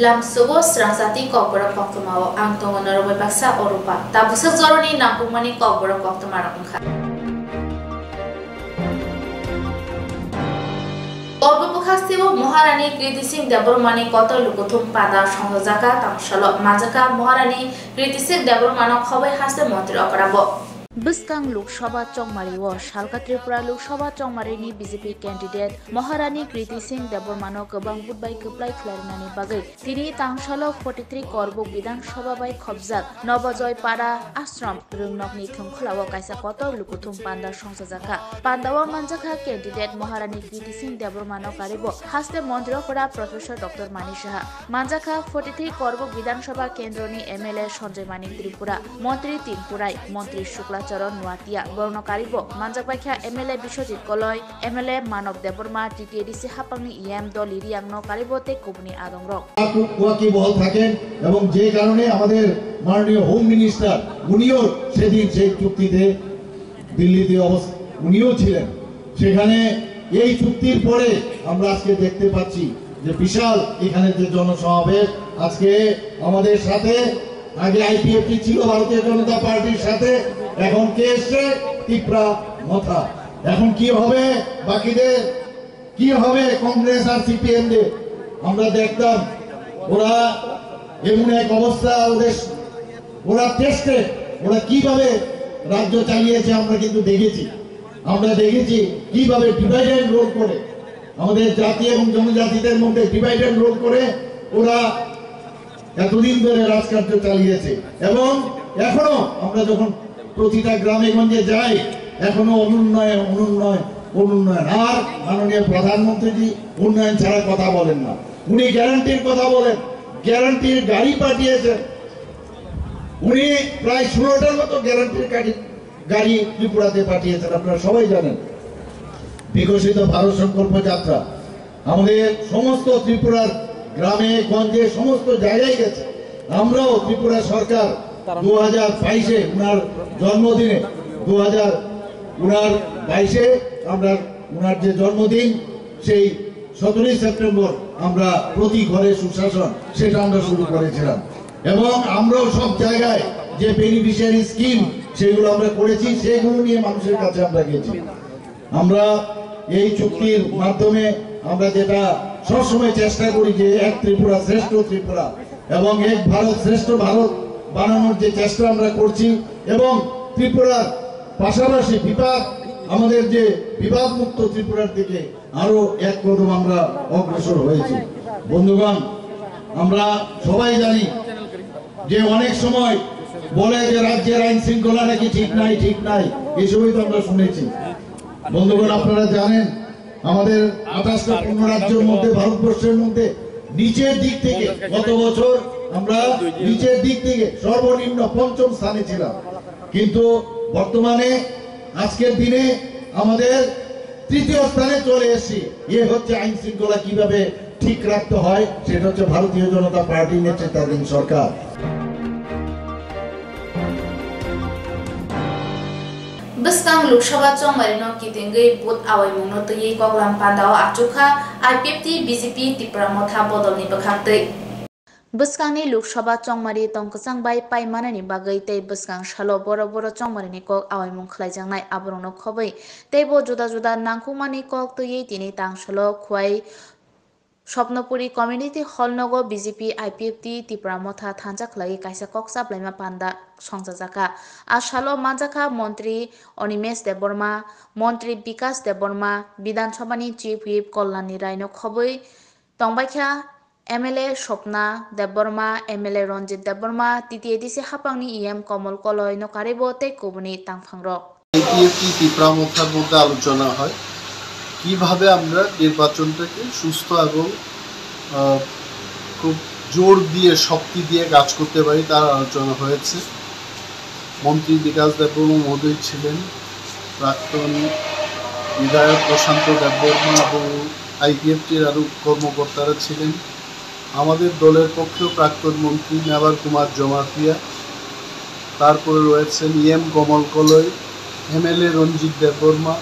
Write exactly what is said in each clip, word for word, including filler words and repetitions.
Lamsogo srangchati kokborok koktwmao ang tongo norok bai baksa Orupa. Tabuksa joroni nangkukmani kokborok koktwmarok wngkha. Korbo bwkhak sebo Maharani Kriti Singh Debbarmani kotor lukuthum panda songjakha, tamo salo manjakha Maharani Kriti Singh Debbarmano khobwi haste montri okra bo. Bwskang Lok Sabha chongmario salka Tripura Lok Sabha chongmarini B J P candidate Maharani Kriti Singh Debbarmano kwbang vote bai kwplai khlairwnani bagwi tini tangsalo forty three Korbuk Bidhan Sabha bai khopjak Nobojoy Para Ashram Rwngnokni thwngkhwlao kaisa kotor lukuthum panda songchajakha. Pandao manjakha candidate Maharani Kriti Singh Debbarmano karibo haste montri okra Professor Doctor Mani Saha. Manjakha forty three Korbuk Bidhan Sabha kendroni M L A Sanjay Manik Tripura, Montri Tingkurai, Montri Shukla Charan Nuatia, borokno karibo manjakbaikha M L A Biswajit Koloi, M L A Manob Debbarma, T T A D C hapangni E M Doli Riangno karibo tei kubuni adongrok. ওয়াকিবহাল থাকেন এবং যে কারণে আমাদের মাননীয় home minister উনিও সেদিন সেই চুক্তিতে দিল্লিতে অবস-, উনিও ছিলেন। সেখানে এই চুক্তির পরে আমরা আজকে দেখতে পাচ্ছি যে বিশাল এখানে যে জনসমাবেশ, আজকে আমাদের সাথে আগে আইপিএফটি ছিল ভারতীয় জনতা পার্টির সাথে, এখন কে এসছে? তিপ্রা মথা। এখন কি হবে বাকিদের? কি হবে কংগ্রেস আর সিপিএম দের? আমরা দেখতাম ওরা এমন এক অবস্থা, ওদের, ওরা টেস্টে, ওরা কিভাবে রাজ্য চালিয়েছে আমরা কিন্তু দেখেছি। আমরা দেখেছি কিভাবে ডিভাইড অ্যান্ড রুল করে, আমাদের জাতি এবং জনজাতিদের মধ্যে ডিভাইড অ্যান্ড রুল করে ওরা এতদিন ধরে রাজকার্য চালিয়েছে। এবং এখনো আমরা যখন প্রতিটা গ্রামে গঞ্জে যাই, এখনো অনুন্নয়ন, অনুন্নয়ন, অনুন্নয়ন। আর মাননীয় প্রধানমন্ত্রীজি উন্নয়ন ছাড়া কথা বলেন না, উনি গ্যারান্টির কথা বলেন, গ্যারান্টির গাড়ি পাঠিয়েছেন। উনি প্রায় ষোলোটার মতো গ্যারান্টির গাড়ি, গাড়ি ত্রিপুরাতে পাঠিয়েছেন, আপনারা সবাই জানেন। বিকশিত ভারত সংকল্প যাত্রা আমাদের সমস্ত ত্রিপুরার গ্রামে গঞ্জে সমস্ত জায়গায় গেছে। আমরাও ত্রিপুরা সরকার দু হাজার বাইশে ওনার জন্মদিনে, দু হাজার ওনার বাইশে আমরা ওনার যে জন্মদিন, সেই সতেরোই সেপ্টেম্বর আমরা প্রতি ঘরে সুশাসন, সেটা আমরা শুরু করেছিলাম। এবং আমরাও সব জায়গায় যে বেনিফিশিয়ারি স্কিম, সেগুলো আমরা করেছি, সেগুলো নিয়ে মানুষের কাছে আমরা গেছি। আমরা এই চুক্তির মাধ্যমে আমরা যেটা সবসময় চেষ্টা করি যে এক ত্রিপুরা শ্রেষ্ঠ ত্রিপুরা এবং এক ভারত শ্রেষ্ঠ ভারত বানানোর যে চেষ্টা আমরা করছি, এবং ত্রিপুরার পাশাপাশি বিবাদ, আমাদের যে বিবাদমুক্ত ত্রিপুরার দিকে আরো এক কদম আমরা অগ্রসর হয়েছি। বন্ধুগণ, আমরা সবাই জানি যে অনেক সময় বলে যে রাজ্যের আইন শৃঙ্খলা নাকি ঠিক নাই, ঠিক নাই, এসবই তো আমরা শুনেছি। বন্ধুগণ, আপনারা জানেন, আমাদের আঠাশটা পূর্ণ রাজ্যের মধ্যে, ভারতবর্ষের মধ্যে নিচের দিক থেকে গত বছর আমরা নিচের দিক থেকে সর্বনিম্ন পঞ্চম স্থানে ছিলাম, কিন্তু বর্তমানে আজকের দিনে আমাদের তৃতীয় স্থানে চলে এসেছি। এ হচ্ছে আইন শৃঙ্খলা কিভাবে ঠিক রাখতে হয়, সেটা হচ্ছে ভারতীয় জনতা পার্টি নেতৃত্বাধীন সরকার। Bwskang Lok Sabha chongmarino kitingwi vote awaimungno twiwi koklam pandao achukha I P F T, B J P, Tipra Motha bodolni bwkhaktwi. Bwskangni Lok Sabha chongmari tongkwchang bai paimanani bagwi tei bwskang salo boro boro chongmarini kok awaimung khlaijaknai aborokno khobwi teibo juda juda nangkukmani kok twiwi tini tangsalo Khwai Swapnapuri Community Hall nogo B J P I P F T Tipra Motha thansa khlaiwi kaisa kok chaplaima panda songchajakha. A salo manjakha Montri Animesh Debbarma, Montri Bikash Debbarma, Bidhan Sabhani Chief Whip Kalyanni Raino khobwi tongbaikha, M L A Swapna Debbarma, M L A Ranjit Debbarma, T T A D C hapangni E M Komol Koloi no karibo tei kubuni tangphangrok. I P F T Tipra Mothar মধ্যে আলোচনা হয় কিভাবে আমরা নির্বাচনটাকে সুস্থ এবং, আহ, খুব জোর দিয়ে, শক্তি দিয়ে কাজ করতে পারি, তার আলোচনা হয়েছে। মন্ত্রী বিকাশ দেববর্মা মহোদয় ছিলেন, প্রাক্তন বিধায়ক প্রশান্ত দেববর্মা এবং আইপিএফটির আরও কর্মকর্তারা ছিলেন। আমাদের দলের পক্ষেও প্রাক্তন মন্ত্রী মেবার কুমার জমাতিয়া, তারপরে রয়েছেন ইএম কমল কলই, এমএলএ রঞ্জিত দেববর্মা,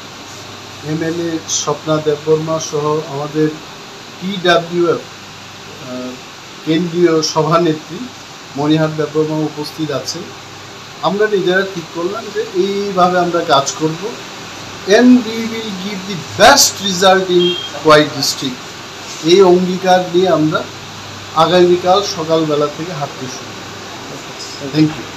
এমএলএ স্বপ্না দেববর্মা সহ আমাদের পিডাব্লিউএফ, আহ, কেন্দ্রীয় সভানেত্রী মণিহার দেববর্মা উপস্থিত আছে। আমরা নিজেরা ঠিক করলাম যে এইভাবে আমরা কাজ করব, and we will give the best result in Khowai district। এই অঙ্গীকার নিয়ে আমরা আগামীকাল সকালবেলা থেকে হাঁটতে শুরু করব। Thank you.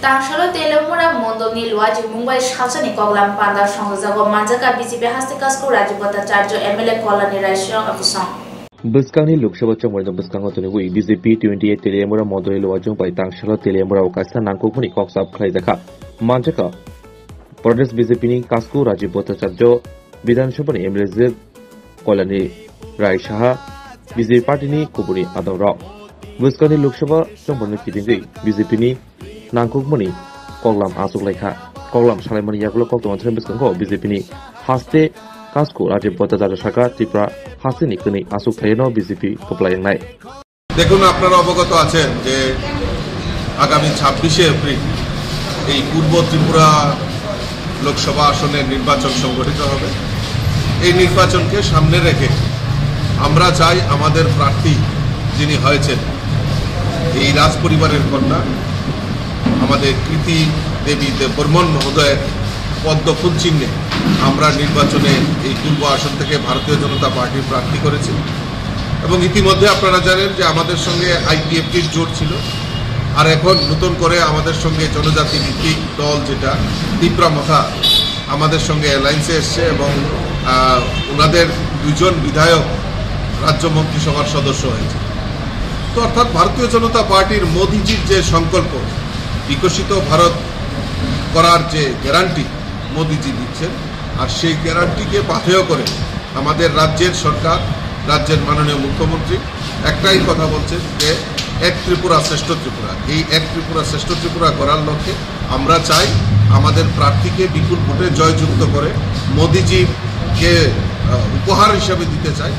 Tangsalo Teliamura mondolni Luajimung bai salsani koklam panda songjago manjaka B J P haste Kasku Rajiv Bhattacharya, M L A Kalyani Raising Akusong. Bwskangni Lok Sabha chongmarino bwskango toniwi B J P twenty-eight Teliamura mondolni Luajimung bai Tangsalo Teliamura o kaisa nangkukmani kok sap khlaijakha. Manjaka Pradesh B J P ni Kasku Rajiv Bhattacharya, Bidhan Sabha ni M L A Kalyani Rai Saha, B J P party ni kubuni adongrok. Bwskangni Lok Sabha chongmarino kitingwi B J P ni nangkukmani koklam achuk laikha. Koklam salaimani yagulo koktwma thani bwskango B J P ni haste Kasku Rajiv Bhattacharya saka Tripura hasteni kwnwi achuk thaino B J P kwplai wngnai. দেখুন, আপনারা অবগত আছেন যে আগামী ছাব্বিশে এপ্রিল এই পূর্ব ত্রিপুরা লোকসভা আসনের নির্বাচন সংগঠিত হবে। এই নির্বাচনকে সামনে রেখে আমরা চাই আমাদের প্রার্থী যিনি হয়েছেন, এই রাজপরিবারের কন্যা, আমাদের কৃতি দেবী দেববর্মন মহোদয়ের পদ্ম ফুল চিহ্নে আমরা নির্বাচনে এই পূর্ব আসন থেকে ভারতীয় জনতা পার্টির প্রার্থী করেছি। এবং ইতিমধ্যে আপনারা জানেন যে আমাদের সঙ্গে আইপিএফটির জোট ছিল, আর এখন নতুন করে আমাদের সঙ্গে জনজাতি ভিত্তিক দল যেটা তিপ্রা মথা আমাদের সঙ্গে অ্যালায়েন্সে এসছে এবং, আহ, ওনাদের দুজন বিধায়ক রাজ্য মন্ত্রিসভার সদস্য হয়েছে। তো অর্থাৎ ভারতীয় জনতা পার্টির মোদিজির যে সংকল্প, বিকশিত ভারত করার যে গ্যারান্টি মোদিজি দিচ্ছেন, আর সেই গ্যারান্টিকে পাথেয় করে আমাদের রাজ্যের সরকার, রাজ্যের মাননীয় মুখ্যমন্ত্রী একটাই কথা বলছেন যে এক ত্রিপুরা শ্রেষ্ঠ ত্রিপুরা। এই এক ত্রিপুরা শ্রেষ্ঠ ত্রিপুরা করার লক্ষ্যে আমরা চাই আমাদের প্রার্থীকে বিপুল ভোটে জয়যুক্ত করে মোদিজিকে, আহ, উপহার হিসাবে দিতে চাই।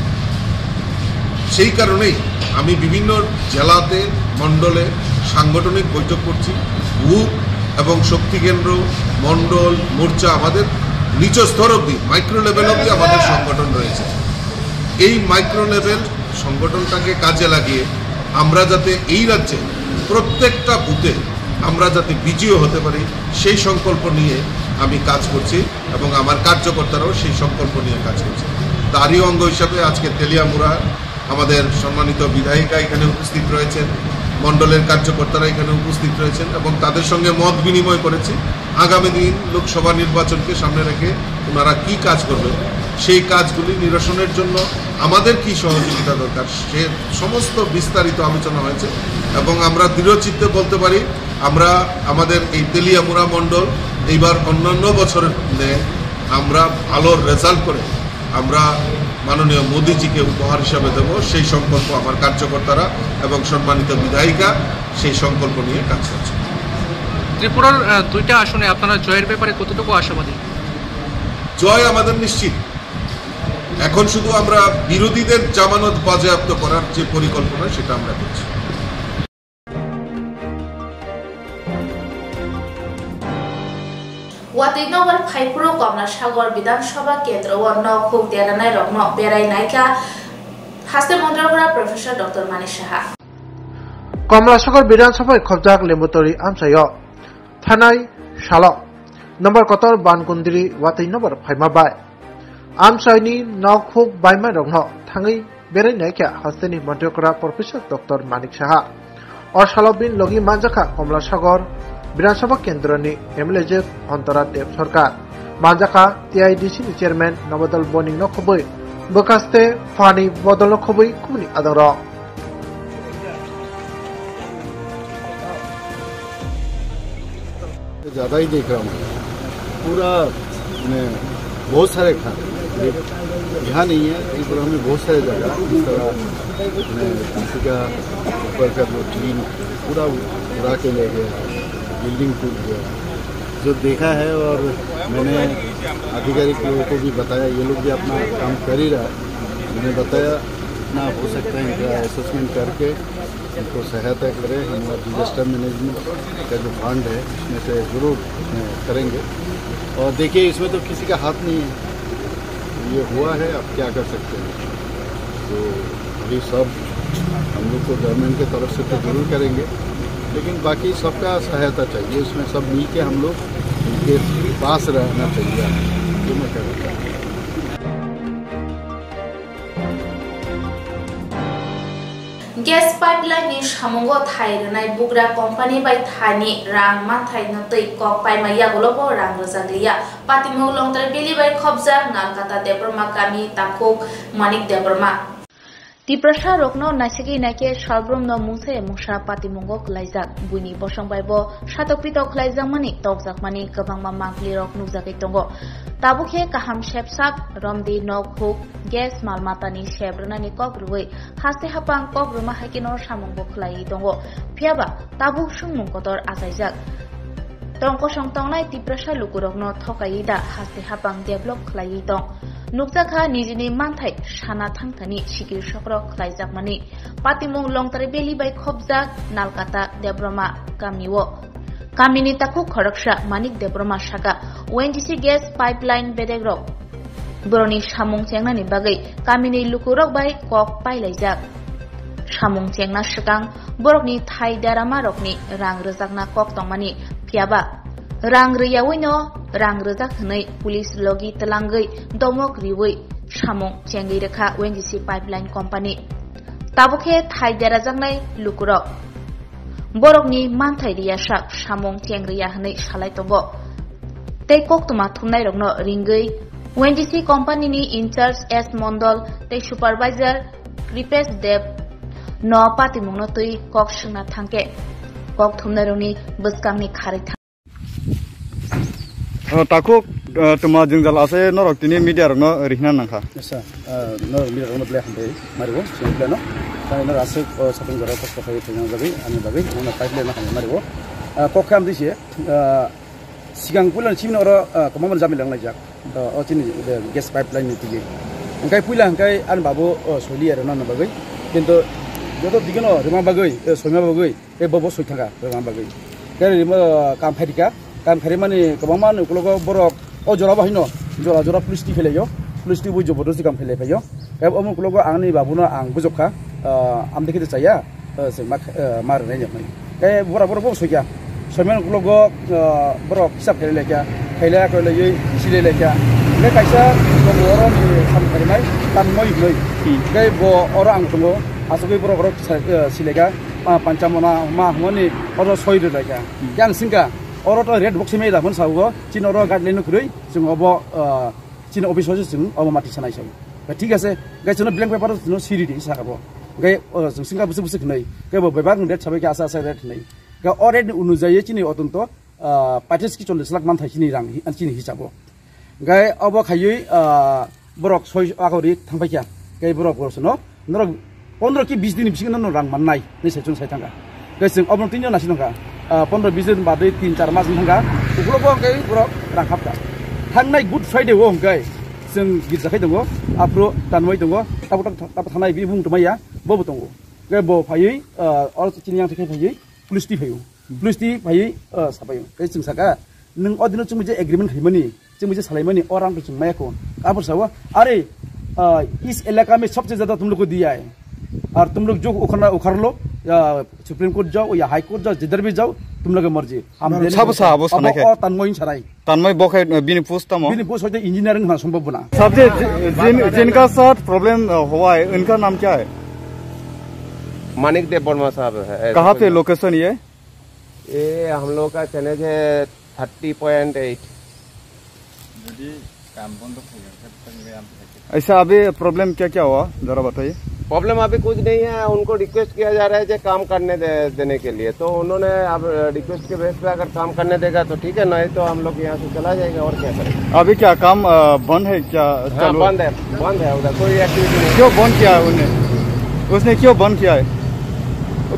সেই কারণেই আমি বিভিন্ন জেলাতে, মণ্ডলে সাংগঠনিক বৈঠক করছি। বুথ এবং শক্তিকেন্দ্র, মণ্ডল, মোর্চা, আমাদের নিচ স্তর অবধি, মাইক্রো লেভেল অবধি আমাদের সংগঠন রয়েছে। এই মাইক্রো লেভেল সংগঠনটাকে কাজে লাগিয়ে আমরা যাতে এই রাজ্যে প্রত্যেকটা বুথে আমরা যাতে বিজয়ী হতে পারি, সেই সংকল্প নিয়ে আমি কাজ করছি এবং আমার কার্যকর্তারাও সেই সংকল্প নিয়ে কাজ করছে। তারই অঙ্গ হিসাবে আজকে তেলিয়ামুড়া আমাদের সম্মানিত বিধায়িকা এখানে উপস্থিত রয়েছেন, মণ্ডলের কার্যকর্তারা এখানে উপস্থিত রয়েছেন এবং তাদের সঙ্গে মত বিনিময় করেছি আগামী দিন লোকসভা নির্বাচনকে সামনে রেখে ওনারা কি কাজ করবেন। সেই কাজগুলি নিরসনের জন্য আমাদের কি সহযোগিতা দরকার, সে সমস্ত বিস্তারিত আলোচনা হয়েছে। এবং আমরা দৃঢ় চিত্তে বলতে পারি, আমরা আমাদের এই তেলিয়ামুড়া মণ্ডল এইবার অন্যান্য বছরের ন্যায় আমরা ভালো রেজাল্ট করে আমরা মাননীয় মোদিজিকে উপহার হিসাবে দেব। সেই সংকল্প আমার কার্যকর্তারা এবং সম্মানিত বিধায়িকা সেই সংকল্প নিয়ে কাজ করছে। ত্রিপুরার, আহ, দুইটা আসনে আপনারা জয়ের ব্যাপারে কতটুকু আশাবাদী? জয় আমাদের নিশ্চিত। এখন শুধু আমরা বিরোধীদের জামানত বাজেয়াপ্ত করার যে পরিকল্পনা, সেটা আমরা করছি। Watwi nobar phaiphuru Komla Sagor Bidhan Sabha kendro o nok huk deranai rokno berai naikha haste Mondragora Professor Doctor Manik Saha. Komla Sagor Bidhan Sabha khobjak Lembutori amchaio thanai salo number kotor Bankundri watwi nobar phaima bai. Amchaini nok huk baima rokno thangwi berai naikha hasteni Mondragora Professor Doctor Manik Saha. O salo bini logi manjakha Komla Sagor Bidhan Sabha kendroni M L A je Antara Deb Sarkar. Manjakha T I D C ni chairman Nabadal Boning no khobwi bwkhaste phani bodol no khobwi kubuni adongrok. ज़्यादा ही देख रहा हूँ। पूरा, मैं, बहुत सारे घर, ये यहाँ नहीं है, त्रिपुरा में बहुत सारे जगह इस तरह, मैं, किसी का ऊपर का जो टीन पूरा उड़ा के ले गया, बिल्डिंग टूट गया। जो देखा है और मैंने आधिकारिक लोगों को भी बताया, ये लोग भी अपना काम कर ही रहा है। मैंने बताया, ना हो सकता है इनका असेसमेंट करके उनको सहायता करें। हम लोग डिजास्टर मैनेजमेंट का जो फंड है, उसमें से ज़रूर, अ, करेंगे। और देखिए, इसमें तो किसी का हाथ नहीं है, ये हुआ है, अब क्या कर सकते हैं। तो अभी सब हम लोग तो गवर्नमेंट की तरफ से तो ज़रूर करेंगे, लेकिन बाकी सबका सहायता चाहिए। इसमें सब मिल के हम लोग उनके पास रहना चाहिए, ये मैं कहना चाहता हूँ। Gas pipeline ni samungo thai rwnai bugra company bai thani rang manthai no twi kok paima yagulo bo rang rwjak liya. Patimung Longtrai Valley bai khobjak Nalkata Debbarma kami takhuk Manik Debbarma. Tiprasa rokno naisagwi naikhe salbrum no mungsa ya mungsa patimungo kwlaijak. Buini bosong bai bo satok pitok khlaijakmani, tokjakmani kwbangma mangpli rok nukjagwi tongo. Tabuk khe kaham sepsak romdi nok huk gas mal matani sep rwnani kok rwui haste hapang kok rwma hai kheno samung bo khlaiwi tongo. Phiyaba tabuk swngmung kotor achaijak. Tong kosong tongnai Tiprasa lukurokno thokaiwi da haste hapang develop khlaiwi tong? Nukjakha nijini manthai sana thangthani sikirsokrok khlaijakmani. Patimung Longtrai Valley bai khobjak Nalkata Debbarma kamio. Kamini takhuk khoroksa Manik Debbarma saka, O N G C gas pipeline bedekrok borokni samung chengnani bagwi kamini lukurok bai kok pailaijak. Samung chengna swkang borokni thai deramarokni rang rwjakna kok tongmani, phiyaba rang rwyaui no rang rwjak hwnwi police logi twlangwi domok riui samung chengwi rwkha O N G C pipeline company. Tabuk khe thai derajaknai lukurok borokni manthai riyasak samung chengriya hwnwi salai tongo. Tei koktwma thumnairokno ringwi O N G C company ni in charge S Mondol tei supervisor Kripesh Deb no patimungno twi kok swngna thangkhe kok thumnairokni bwskangni kharwi thang. O, takhuk, o, twma jwngjal ase norok tini media rokno rihna nangkha. Acha, o, norok media rokno belai hambai marigo, sini belai no. Tei norok aswk, o, satung jora kosto khai phaina bagwi, ani bagwi, ano pipeline no hambai marigo. O, kok khe amtwi se, o, sigang puila chini oro, o, kwbangma jamila wnglaijak. O, o chini, o, gas pipeline ni tigi. Hwnkhe puila hwnkhe ani babu, o, soli aro nana bagwi. Kintu joto digino rima bagwi, o, soima bagwi. Tei bo bo soi thangkha rwna bagwi. Tei rimo kam phairikha, kam kharimani kwbangma ni ukologo borok o jora bo haino jora jora police twi phailaio, police twi bo jobordosti kam phailai phaio. Tei omo ukologo angni babuno ang bujokha, ah, amtwi khe chaya, ah, se ma, ah, ma rwnai nokni. Tei bora bora bo soikha, soimani ukologo, ah, borok hisab khailai laikha, khailai khailaiwi silai laikha. Tei kaisa bo oro ni sam kharimai tam moi hnoi. Hmm. Tei bo oro ang tongo, asugwi borok oro sa, ah, silaikha. Ah, panchamona ma hwnmani oro soi rwlaikha. Hmm. Yang singkha, oro to red box mai da hwn sago, chini oro guideline no kwrwi, chwng obo, ah, Chini office o se chwng omo mati sanai sao. Ba thik ase, gai chwngno blank paper o chwngno siri di saka bo. Gai, o, chwng singka bwswk bwswk hwnwi. Gai bo bebak ni rate sabai khe asa asa rate hwnwi. Gai o rate ni unujai chini otonto, ah, patrish ki chollish lakh manthai chini rang hi-, chini hisabo. Gai obo khaiwi, ah, borok soi ako ri thangpai kha. Gai borok borok sono norok pondro ki bis din bisingo no rang mannai ni se chwng sai thangkha. Gai chwng obo tini nasi thangkha. Ah, pondro bis din badwi tin char mas thangkha. Ukulo bo gai borok rang hapkha. Thangnai Good Friday o gai chwng girja khai tongo. Aphuru tanmai tongo. Tabo tabo thangnai bini bung tongmaya. Bo bo tongo. Gai bo phaiwi, ah, oro chini yang thai phaiwi. Police twi phaio. Police twi phaiwi, ah, sapaio. Tei chwng saka, "Nwng o dino chwngbai je agreement khaimani, chwngbai je salaimani, o rang to chwng maya kho." Aphuru sao, "Are, ah, is elaka mein sabse zyada tum log ko diya hai. Aur tum log jo ukhar, ukhar lo, ya Supreme Court jao, ya High Court jao, jidhar bhi jao, tum log ki marzi." Hum denge sab sa abo sanai khe. O tanmoi sanai. Tanmai bo khe, eh, bini post tamo? Bini post hoite engineering hna sombhob na. साहब जी, जि-, जिन, जिनका साथ प्रॉब्लम, अ, हुआ है, उनका नाम क्या है? मानिक देव वर्मा साहब है, ऐसा कहाँ कोई पे नाम। लोकेशन ये? ये हम लोग का चैलेंज है थर्टी पॉइंट एट। যদি কাম বন্ধ থাকে, तब तक ले हम ऐसा अभी प्रॉब्लम क्या क्या हुआ, जरा बताइए। प्रॉब्लम अभी कुछ नहीं है, उनको रिक्वेस्ट किया जा रहा है कि काम करने दे, देने के लिए, तो उन्होंने अब रिक्वेस्ट के बेस पे अगर काम करने देगा तो ठीक है, नहीं तो हम लोग यहाँ से चला जाएगा, और क्या करेंगे। अभी क्या काम, अ, बंद है क्या? हाँ, चालू? बंद है, बंद है उधर, कोई एक्टिविटी नहीं। क्यों बंद किया है उन्हें? उसने क्यों बंद किया है?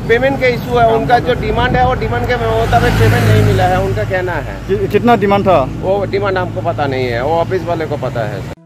पेमेंट का इशू है, उनका जो डिमांड है, वो डिमांड के मुताबिक पेमेंट नहीं मिला है, उनका कहना है। कि-, कितना डिमांड था? वो डिमांड हमको पता नहीं है, वो ऑफिस वाले को पता है।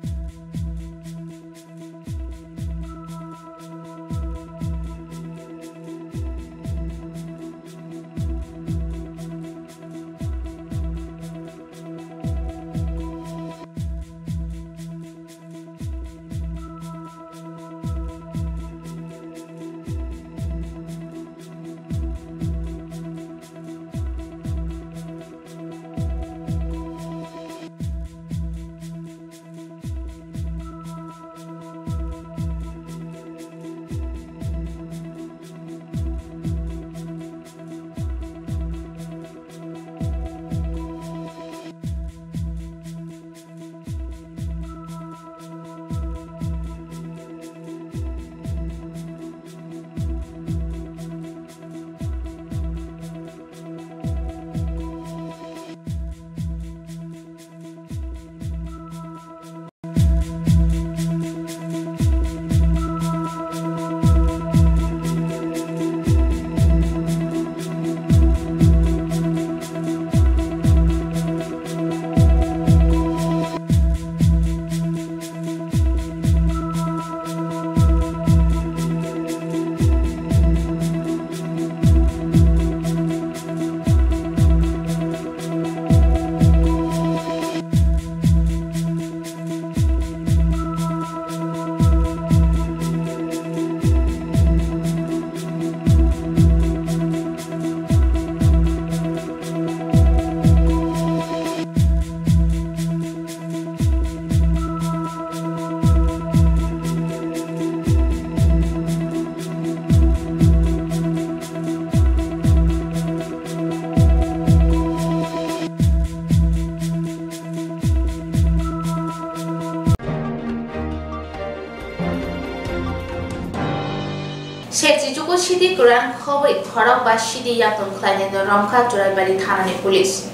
Serchichuku sidi kwrang khobwi khorok ba sidi yakung khlainai no romkha Churaibari thanani police.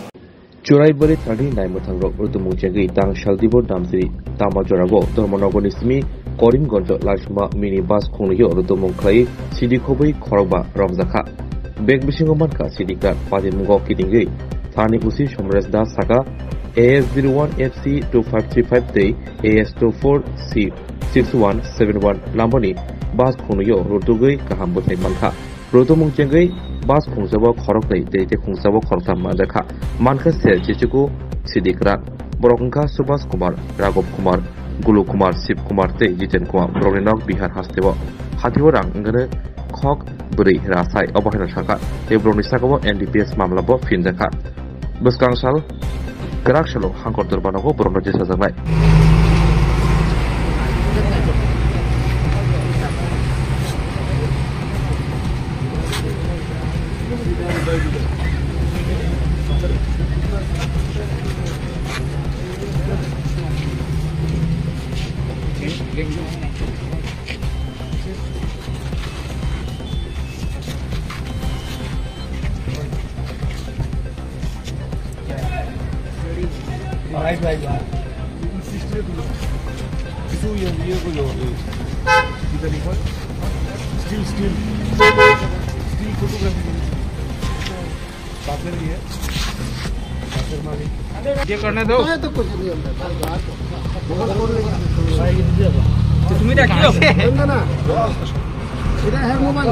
Churaibari thanani naimwthangrok rwtwmung chengwi tang saldibor damsiri tama jorao Dharmanagarni simi Karimganjo Laisuma mini bus khungnwio rwtwmung khlaiwi sidi khobwi khorokba romjakha. Bag bisingo mankha sidi card, patimungo kitingwi thanani O C Somresh Das saka A S zero one F C two five three five tei A S two four C six one seven one numberni bus khungnwio rwtugwi kaham bwthai mankha. Rwtwmung chengwi bus khungjabo khoroknwi tei tei khungjabo khoroktham manjakha. Mankha se chichuku sidi kwrak. Borok wngkha Subhas Kumar, Raghav Kumar, Gulu Kumar, Shiv Kumar tei Jiten Kumar. Borokni nok Bihar hasteo. Hatio rang wngkhe khok bwrwi rasai obo haino sakha. Tei borokni sakao N D P S mamlabo phinjakha. Bwskang sal kwrak salo Hangkor Durba nogo borokno jesajaknai. ভাই, ভাই, ভাই। কিছু ইয়ে, ইয়ে করলো, ওই, কি জানি কয়? Still, still. স্টিল ফটোগ্রাফি করেছে। কাঠের ইয়ে, কাঠের মালিক। ये करने दो। तो कुछ नहीं होता। तो तुम ही रखियो। ना, ना। এটা হ্যাঁ মোবাইল।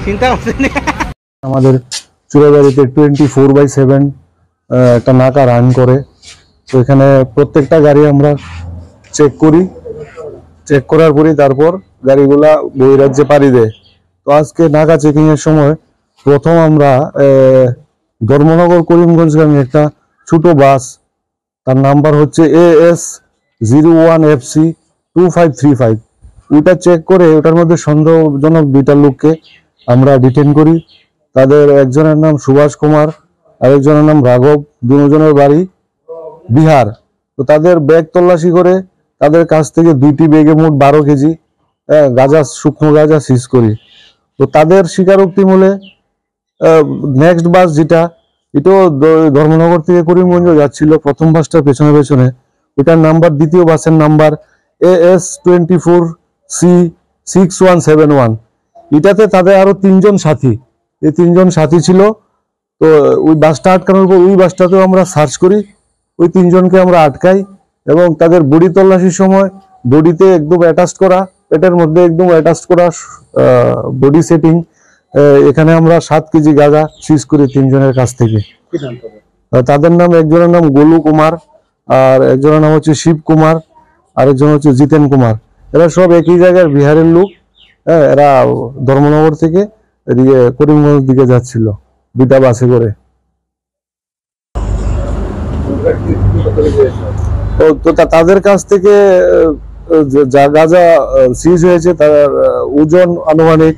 চিন্তা আছে না। আমাদের চুড়াবাড়িতে টোয়েন্টি ফোর বাই সেভেন একটা নাকা রান করে। তো এখানে প্রত্যেকটা গাড়ি আমরা চেক করি, চেক করার পরেই তারপর গাড়িগুলা বহিরাজ্যে পাড়ি দেয়। তো আজকে নাকা চেকিং এর সময় প্রথম আমরা আহ, ধর্মনগর করিমগঞ্জগামী একটা ছোট বাস, তার নাম্বার হচ্ছে A S zero one F C two five three five. ওইটা চেক করে ওটার মধ্যে সন্দেহজনক দুইটা লোককে আমরা ডিটেন করি। তাদের একজনের নাম সুভাষ কুমার, আরেকজনের নাম রাঘব। দুজনের বাড়ি বিহার। তো তাদের ব্যাগ তল্লাশি করে তাদের কাছ থেকে দুইটি ব্যাগে মোট বারো কেজি, আহ, গাঁজা, শুকনো গাঁজা সিজ করি। তো তাদের স্বীকারোক্তি মূলে নেক্সট বাস যেটা, এটাও দ- ধর্মনগর থেকে করিমগঞ্জ যাচ্ছিল, প্রথম বাসটার পেছনে পেছনে। ওটার নাম্বার, দ্বিতীয় বাসের number A S twenty four C six one seven one. এটাতে তাদের আরো তিনজন সাথী, এই তিনজন সাথী ছিল। তো ওই বাসটা আটকানোর পর ওই বাসটাতেও আমরা সার্চ করি, ওই তিনজনকে আমরা আটকাই এবং তাদের বডি তল্লাশির সময় বডিতে একদম অ্যাটাচ করা, পেটের মধ্যে একদম অ্যাটাচ করা, আহ, বডি সেটিং, আহ, এখানে আমরা সাত কেজি গাঁজা সিজ করি তিনজনের কাছ থেকে। কি নাম তাদের? আহ, তাদের নাম, একজনের নাম গোলু কুমার, আর একজনের নাম হচ্ছে শিব কুমার, আরেকজন হচ্ছে জিতেন কুমার। এরা সব একই জায়গার বিহারের লোক। হ্যাঁ, এরা ধর্মনগর থেকে এদিকে করিমগঞ্জ দিকে যাচ্ছিল দুইটা বাসে করে। তো, তো তা-, তাদের কাছ থেকে, আহ, যে, যা গাঁজা, আহ, সিজ হয়েছে, তার, আহ, ওজন আনুমানিক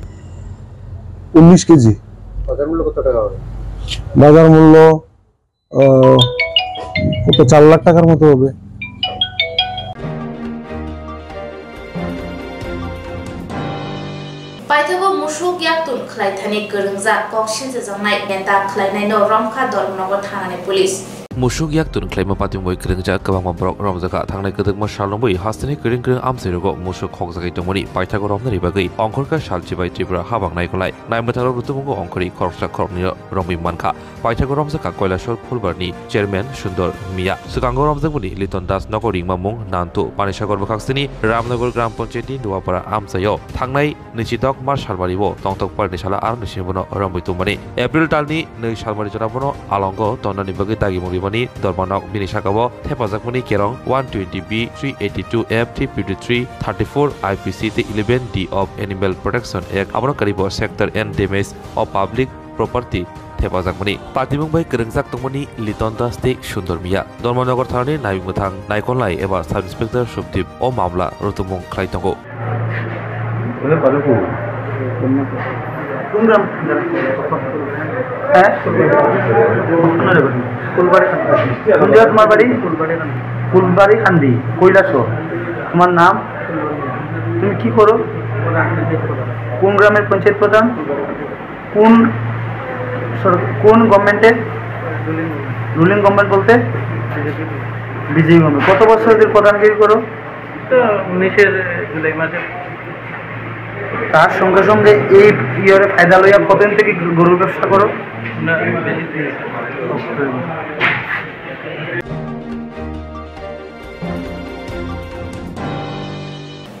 উনিশ কেজি। বাজার মূল্য কত টাকা হবে? বাজার মূল্য, আহ, কত, চার লাখ টাকার মতো হবে। Paithago musuk yaktun khlai thani kwrwngjak kok sinchajaknai neta khlainaino romkha Dharmanagar thanani police. Musuk yaktun khlaima patimwi kwrwngjak kwbangma borok romjakha. Thangnai kwdwkma salnungwi hasteni kwrwng kwrwng amchairogo musuk khokjagwi tongmani paithago romnani bagwi ongkhorkha salchibai Tripura habang naikolnai. Naimwthangrok rwtwmungo ongkhorwi khoroksa khoroknwino romwi mankha. Paithago romjakha Kailasor Phulbarni chairman Sundor Miya. Swkango romjakmani Liton Das nogo ringma mung Nantu Panisagar bwkhaksini Ramnagar Gram Panchayatni Nuapara amchaio thangnai nwichidok March salmario tongthok parni sala aroni sini bono romwi tongmani. April talni nwi salmari jora bono alongo tonnani bagwi dagimung rimani dormanok bini sakao thepajakmani kerong one twenty B three eighty-two F three fifty-three thirty-four I P C tei eleven D of Animal Protection Act, abono karibo Sector N damage of public property thepajakmani. Patimung bai kwrwngjak tongmani Liton Das tei Sundor Miya. Dharmanagar thanani naimwthang naikolnai eba Sub Inspector Subdip o mamla rwtwmung khlai tongo. কোন গ্রাম? হ্যাঁ? ফুলবাড়ি কান্দি। কোন জায়গা তোমার বাড়ি? ফুলবাড়ি কান্দি, কৈলাসহর। তোমার নাম? তুমি কি করো? কোন গ্রামের পঞ্চায়েত প্রধান? কোন সর-, কোন গভর্নমেন্টের? রুলিং গভর্নমেন্ট বলতে? BJP government. কত বছর ধরে প্রধানগিরি করো? তো উনিশের জুলাই মাসে। তার সঙ্গে সঙ্গে এই ইয়ের ফায়দা লইয়া কতদিন থেকে গরুর ব্যবসা করো? না, বেশি দিন।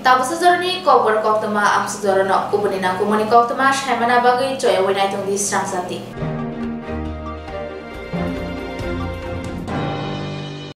Tabuksa jorani kokborok koktwma amsuk jorano kubuni nangkukmani koktwma saimana bagwi choyawi naitongdi srang jati.